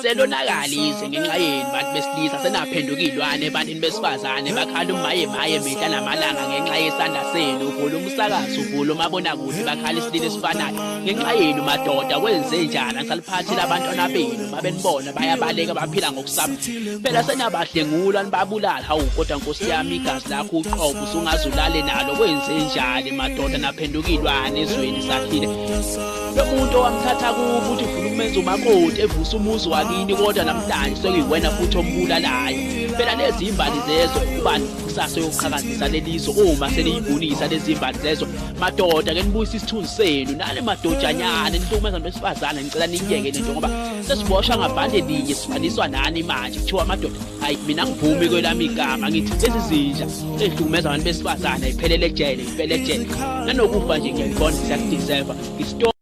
Selonakala izwe ngenxa yenu bantu besilisa, senaphenduka iy'lwane ebantwini besifazane, bakhala umaye maye mihla namalanga ngenxa yesandla senu. Uvula umsakazo, uvula umabonakude, bakhala isililo esifanayo ngenxa yenu madoda. Kwenzenjani? Anisaliphathile abantwana benu, mabenibona bayabaleka, baphila ngokusaba. Phela senabadlengula nibabulala. Hawu kodwa nkosi yami, igazi lakho uqobo usungaze ulale nalo. Kwenzenjani madoda, naphenduka iy'lwane ezweni sakhile? Lo muntu owamthatha kubo ukuthi ufuna ukumenza umakoti, evusa umuzi wakini, kodwa namhlanje sekuyiwena futhi ombulalayo. Phela lezi imbali zezwe, ubani kusasa yokuqhakazisa lelizwe uma seliyibhunisa lezi imbali zezwe? Madoda, ke nibuyisa isithunzi senu nale madojanyana nihlukumeza abantu besifazane. Ngicela niyiyeke lento ngoba sesiboshwa ngabhande linye, sifaniswa nani manje, kuthiwa amadoda. Hayi, mina ngivumi kwelami igama, ngithi lezi zinja ezihlukumeza abantu besifazane ayiphelele ejele, ipele ejele nanokufa nje. Ngiyayibona siyakudeserva istory.